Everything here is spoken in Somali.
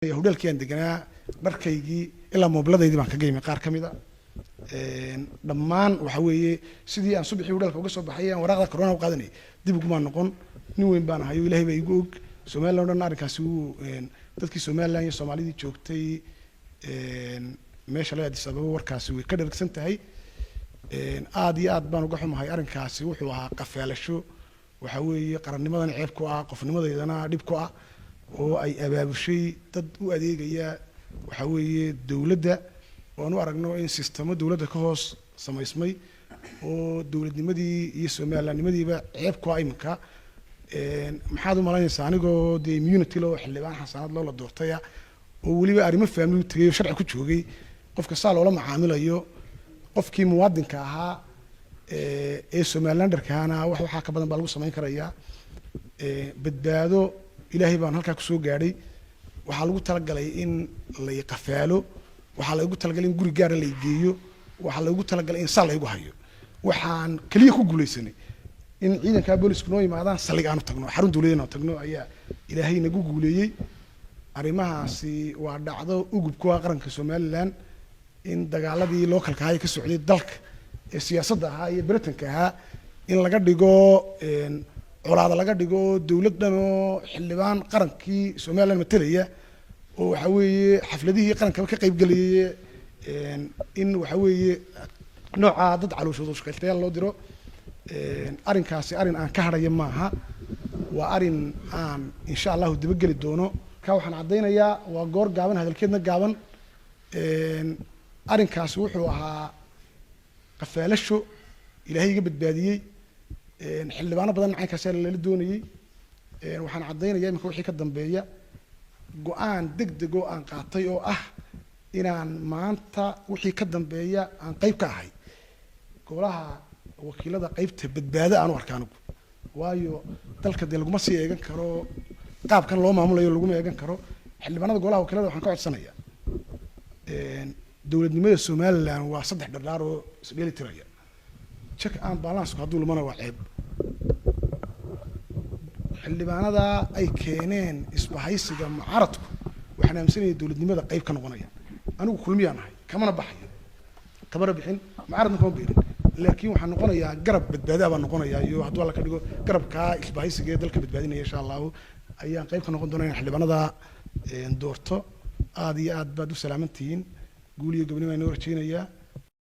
Hudheelkii aan deganaa, dharkaygii ilaa moobiladaydii baan kaga yimi qaar ka mid a. Dhammaan waxa weeye sidii aan subaxii hudheelka uga soo baxay, aan waraaqda corona u qaadanayay, dib ugumaan noqon. Nin weyn baan ahay oo Ilaahay baa igu og. Somaliland o dhan arrinkaasi wuu dadkii Somaliland iyo Soomaalidii joogtay meesha la Addis Ababa warkaasi way ka dhergsan tahay. Aad iyo aad baan uga xumahay. Arrinkaasi wuxuu ahaa qafaalasho, waxa weeye qarannimadana ceeb ku ah, qofnimadeydana dhib ku ah, oo ay abaabushay dad u adeegaya waxa weeye dowladda, oo aan u aragno in sistamo dowladda ka hoos samaysmay oo dowladnimadii iyo Somalilandnimadiiba ceeb ku ah. Iminka maxaad u malaynaysaa anigoo dee immunity loo, xildhibaan xasaanad loo la doortaya, oo weliba arrimo family u tegay oo sharci ku joogay, qofka saa loola macaamilayo? Qofkii muwaadinka ahaa ee Somalilanderkaana wax waxaa ka badan baa lagu samayn karayaa. Badbaado Ilaahay baan halkaa kusoo gaadhay. Waxaa lagu talagalay in lay qafaalo, waxaa lagu talagalay in guri gaara lay geeyo, waxaa lagu talagalay in saa laygu hayo. Waxaan keliya ku guuleysanay in ciidankaa boolisku noo yimaadaan, saldhig aanu tagno, xarun dowladeed aanu tagno, ayaa Ilaahay nagu guuleeyey. Arrimahaasi waa dhacdo ugub ku ah qaranka Somaliland, in dagaaladii localka ahaa ee ka socday dalka ee siyaasadda ahaa iyo beritanka ahaa in laga dhigo colaada, laga dhigo dowlad dhan oo xildhibaan qarankii Somaliland matelaya, oo waxa weeye xafladihii qarankaba ka qaybgelayay, in waxa weeye noocaa dad calooshooda shaqaystayaal loo diro. Arrinkaasi arrin aan ka hadhaya maaha, waa arrin aan insha Allahu dabageli doono. Ka waxaan caddaynayaa, waa goor gaaban, hadalkeedna gaaban, arrinkaasi wuxuu ahaa qafaalasho Ilaahay iga badbaadiyey. Xildhibaano badan caynkaasa lala doonayey. Waxaan caddaynaya iminka wixii ka dambeeya go-aan deg deg oo aan qaatay, oo ah inaan maanta wixii ka dambeeya aan qayb ka ahay golaha wakiilada, qaybta badbaado aan u arka anigu, waayo dalka dee laguma sii eegan karo qaabkan loo maamulayo, laguma eegan karo. Xildhibaanada golaha wakiilada waxaan ka codsanayaa, dowladnimada Somaliland waa saddex dhardhaar oo isdheeli tiraya. Check and balanceku hadduu lumana waa ceeb. Xildhibaanada ay keeneen isbahaysiga mucaaradku waxaan aaminsanaya dowladnimada qayb ka noqonaya. Anigu Kulmiyaan ahay, kamana baxayo, kamana bixin, mucaaradna kama biirin, laakiin waxaan noqonayaa garab badbaadaa baan noqonayaa, iyo hadduu Alla ka dhigo garabkaa isbahaysiga ee dalka badbaadinaya insha Allahu ayaan qayb ka noqon doonaa inaan xildhibaanada doorto. Aad iyo aad baad u salaaman tihiin. Guul iyo gobonimo ayaan noo rajeynayaa.